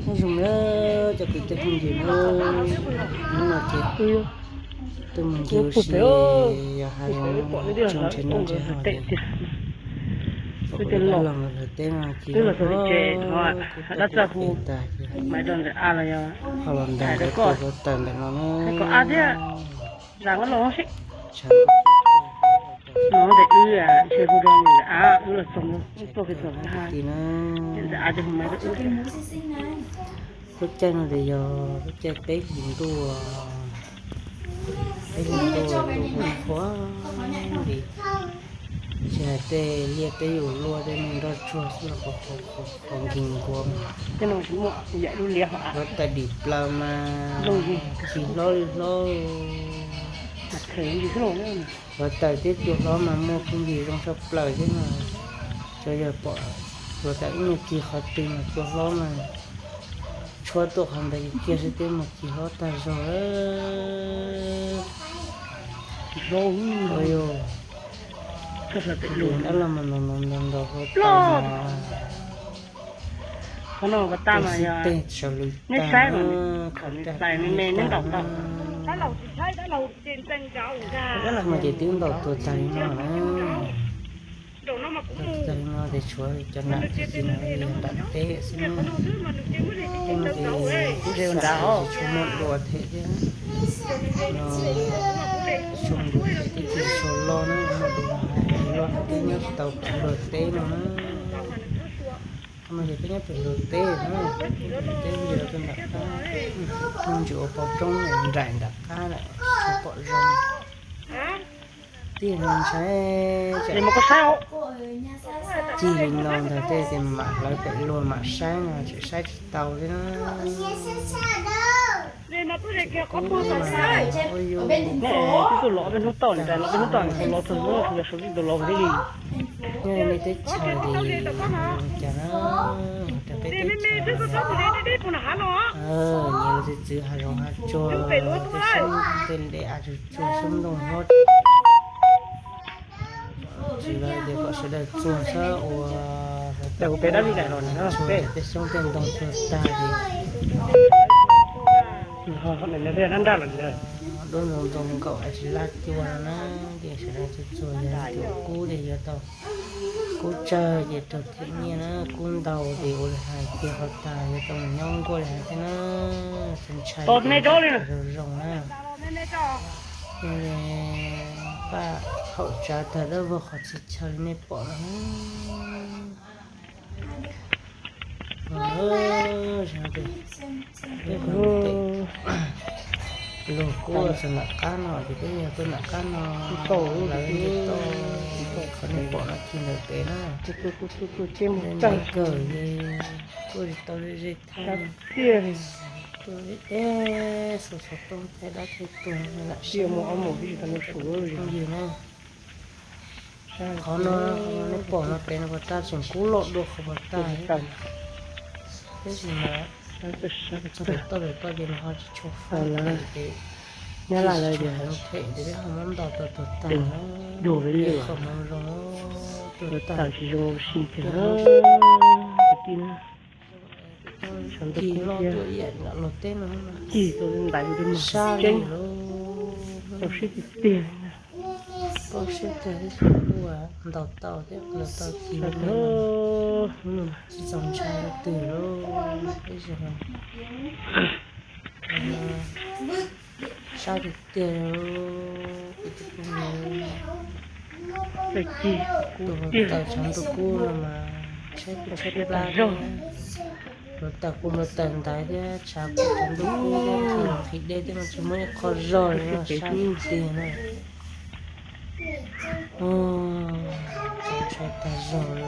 Nyob zoo na cov kwv tij phooj ywg na, hnub no ces tuaj mus ncig ua si, yog hais zoo tso ntshe noj ntshe haus li. Kuv dab laug nkawd hlawv teb no ces kuv dab txawj hu tag ces ho los nrog nkawd tua huab tais ntawm no na. Tshav ntuj kub kawg, no ntawm wb ntshe hu rau ntawm av wb los txog, wb tuaj pem txog ti na. Lub caij no ces yog lub caij peb hlis ntuj, peb hlis ntuj ntuj qhuav qhuav li, tsis hais tej liaj teb yus luaj tej neeg nroj tsuag xwb los qhuav qhuav nkees nkuav mas. Huab tais dim plaws mas ci hlob li hlob. Huab tais thiab cua hlob mas muaj phooj ywg zoo tshaj plaws thiab mas, tsuas yog pom huab tais wb mus ci qhov twg mas cua hlob mas tshuab tuaj qhov ntawd kiag xwb thiab mas ci hlob tag zog. Ua yus dab laug mas ntaus ntaus ntaus ntaus huab tais mas, tej xwb tej sawv lwm tag, qhov tag ntaus tag. Mas ces twb ntaus tuag tag li no na. Tuag tag li no ces tshuav cov nram txij no yog nram teb xwb na. Tej no ces twb xav tias tshuav muaj dua thiab thiab no, tshuav dua thiab ces tshuav loj na, muaj dua loj thiab nyob tsis tau pem luag teb no na. Qhov no ces peb nyob pem luag teb na, pem luag teb ces rau nram qab, mus ntsis ua pov roob nraim nram qab lawm, tsis pom zoo. Tij no ntshai, cig li no ntag tej ces mam hlawv pem luag mam saib no tseem saib tsis tau li na. Ua yus, nyob li nej teb chaws ces cas na, rau peb teb chaws no, nyias txwv txwv hav zoov hav tsuag, tej xyoob tej ntoo av tsuag tsuag xyoob ntoo hlob, tsis lawv tias kom sawv daws txuag txhob ua, tej xyoob tej ntoo tuag tag ces dub ntxoov ntxoo nkaum tsis laj cua no na, ces sawv daws txuag txuag yog tus kub ces yuav tau kub tsawg ces raug them nyiaj na, kub ntau ces ua li hais tias qhov tas yuav tau mus nyob nkuaj li hais thiab na. Txaus ntshai zoo zoo na. Paj haum tsav tag dawb vog qhov txhia chaw li nej pom no. Luag kub txog nram qab no ces peb yog tuaj nram qab no, lawv nce toj, qhov nej pom no ci ntawm pem na. Ntawm kawg li, tuaj tsis tau ze ze thaj, tuaj ze ze xov xov tooj thaij dab thaij tuag lam saib phooj ywg na. Qhov no nej pom no pem no puas tag, tseem kub loj dua qhov puas tag. Tab sis mas txog pem toj pem toj ces nws ho tsis tshua fab lawm ces nyab laj lawv tias heev phem ces peb ho muab ntaus tau tuag tag, qhov hmoov zoo tuag tag tsis zoo ua si kiag na. Kwv tij na, sab ntuj kub thiab, cig tau ntais tus no sab li lauj, tau siab tiag tiag li na. Tau siab kawg, ua ntaus tau thiab ntaus tau cig tsis txaus ntshai leej twg lauj, ib zaug sab tiag tiag. Kuv tus phooj ywg, kuv tawm tshav ntuj kub no mas tshaib kuj tshaib plab thiab. Luag tawm kuj luag tawm ntaiv thiab, tshav kuj tshav ntuj kub thiab, nqhis dej thiab no tsis muaj ib qho zog li no, sab tiag tiag na. Txaus ntshai tag zog li.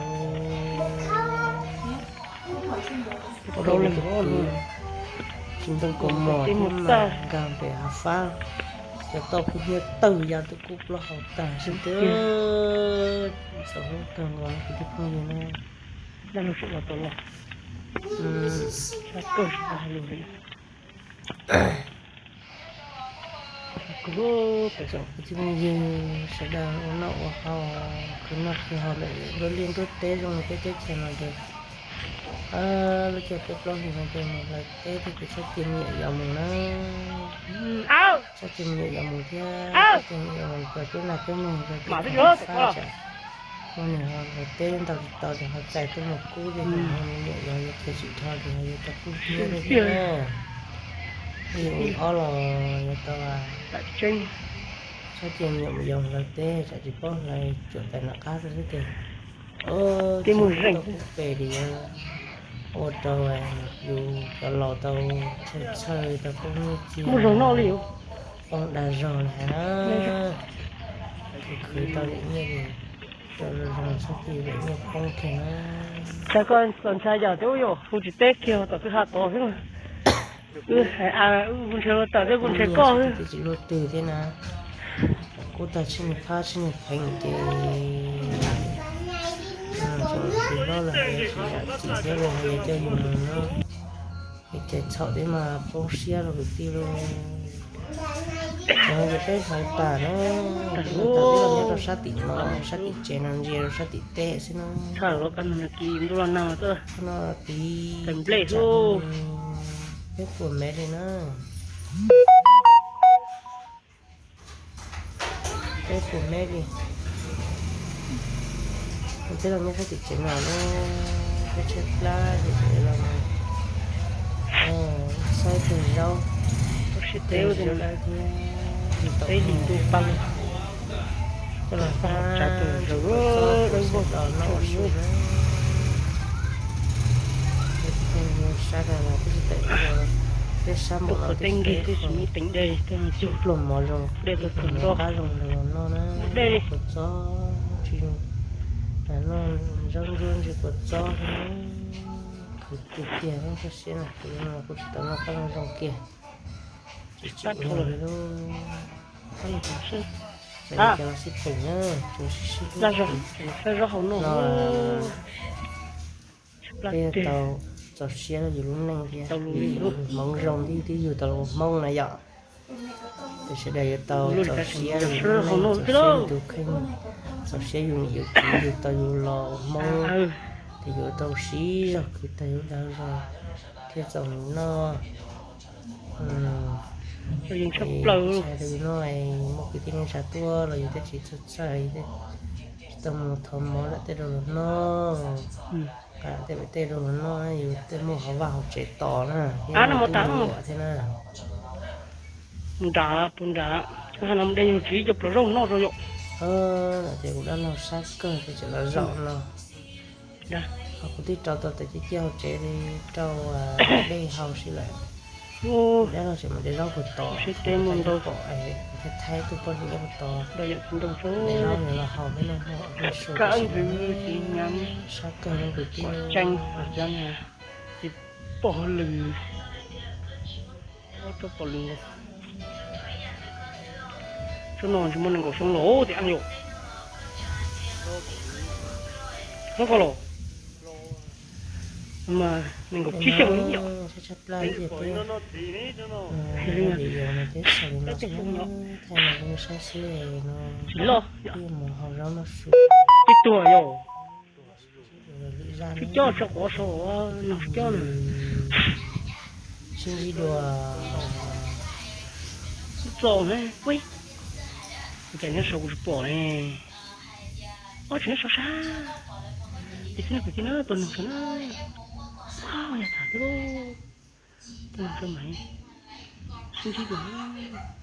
Tsis ntoo kaus mom thiab mas nkag pem hav fab, cov toj kub hnyiab tawg ya tus kub plaub hau tag sab tiag. Txaus hlub kawg nkaus kwv tij phooj ywg na. Kwv tij phooj ywg sawv daws ua noj ua haus, khwv noj khwv haus ntawm nruab liaj nruab teb zoo li peb teb chaws no ces Lub caij peb plaub hlis no ces mus hlawv teb thiab ces txhob cia me nyuam yos mus na. Txhob cia me nyuam yos mus thiab, txhob cia me nyuam yos mus pem peb nag peb noog rau tej thaum fab tsam muaj neeg ho hlawv teb ntau tsis tau ces ho txais tuaj mus kub ces me nyuam yos yuav khiav tsis dhau ces ho yuav tau kub hnyiab thiab. Ib yam li ob los yuav tau tseeb, txhob cia me nyuam mus yos hlawv teb tsam tsis paub hlawv, cuam tais nram qab rau xwb ces tsis tau kub pes li. Ua rau yus cov laus tau txhawj txhawj tau poob nyiaj txiag, poob dag zog li hais na. Khwv khwv tau yam nyiaj li, tau zoo zoo txhob cia yam nyiaj poob kiag na. Cas koj txaus ntshai yam thiab, ub yam hu tsis teb kiag tom kwj ha tod xwb. Wb hais a, wb hu ntshe luag tawm thiab hu ntshe koj xwb. Tsis luag twg thiab na. Kub tag tsis niag phab tsis niag pheev ces tsis hlob los hais tias tsis zam txim thiab los hais tias coj yus mus no, es ces txhaum thiab mas poob siab rau kwv tij lauj. Ces peb hlawv tas na, hlawv tas peb los nyob rau sab tim no, sab tim tsev no, ntsia rau sab tim teb xwb na. Tshaj lawm, qab ntuj los nag, qab no tiv nplej tsam peb puas mev li na. Peb puas mev li. Peb los nyob sab tim tsev no na, peb tshaib plab ces los xaib tus zaub, tus zaub dawb thiab tus tau peb hlis ntuj pab los tsav tus zaub los noj su na. Sab no los twb tsis tawm, peb sab npaum no twb tsis tau pluag mov zoo, pluag mov qab zoo los noj na. Kua txob tsis zoo, noj zaub ntsuab ntsis kua txob xwb na. Khwv tiag tiag, koj siab na, kuv no kuv tsis tau noj qab zoo zoo kiag. Tsis tsim nyog li lauj. Cov no xij peem na, tsuas sib sib hlub. Peb tau txaus siab yus lub neej thiab, yus hmoov zoo thiab twb yug tau los ua Hmoob na yom. Ces sawv daws yuav tau txaus siab yus lub neej, txaus siab yus tus kheej, txaus siab yus niam yus txiv yug tau yus los ua Hmoob, ces yuav tau siv zog khwv tag yus dag zog thiab txaus noj. Txhais rau yus no, muaj kwv tij neej tsa tuaj los yus thiaj tsis txhawj txhawj, tsis tau mus thov mov lam tej rau luag noj, lam tej pem tej rau luag noj, yus tej muaj hauv vaj hauv tsev tos na, thiab muaj tub muaj nyuam thiab na. Mus nram, puas nram, mus de yus txiv cov plaws zaub noj rau yom. Ces kuv dab laug sab kawg ces tseem los zaum no. Ho kuv twb rau tau tais ciaj ciaj hauv tsev li rau dej haus si lawm. Kuv dab laug tseem mus de zaub puag tod, kuv thiaj thaij tus poj niam nyob puag tod, de zaub los haus peb noj hmo, sab kawg no kwv tij. Pog lws, rau pom lws nkaus. Tsob no tsis muaj nees nkaum xyoo los tiag yom. Hlob koj los? Mas nees nkaum tsib xyoo ib yom. Tsis loj. Mus haus zaub noj su. Tib tuag yom. Sib coj tso quav so, no sib coj na. Sib ntsib dua. Sib txo ne, ua cas nyob saud kuv tsis pom ne. Ob tseem nyob saud sab. Ces xib no kwv tij na, tus noog saud na. Ua yog tham thiab lauj. Tus noog saud mas sib ntsib dua.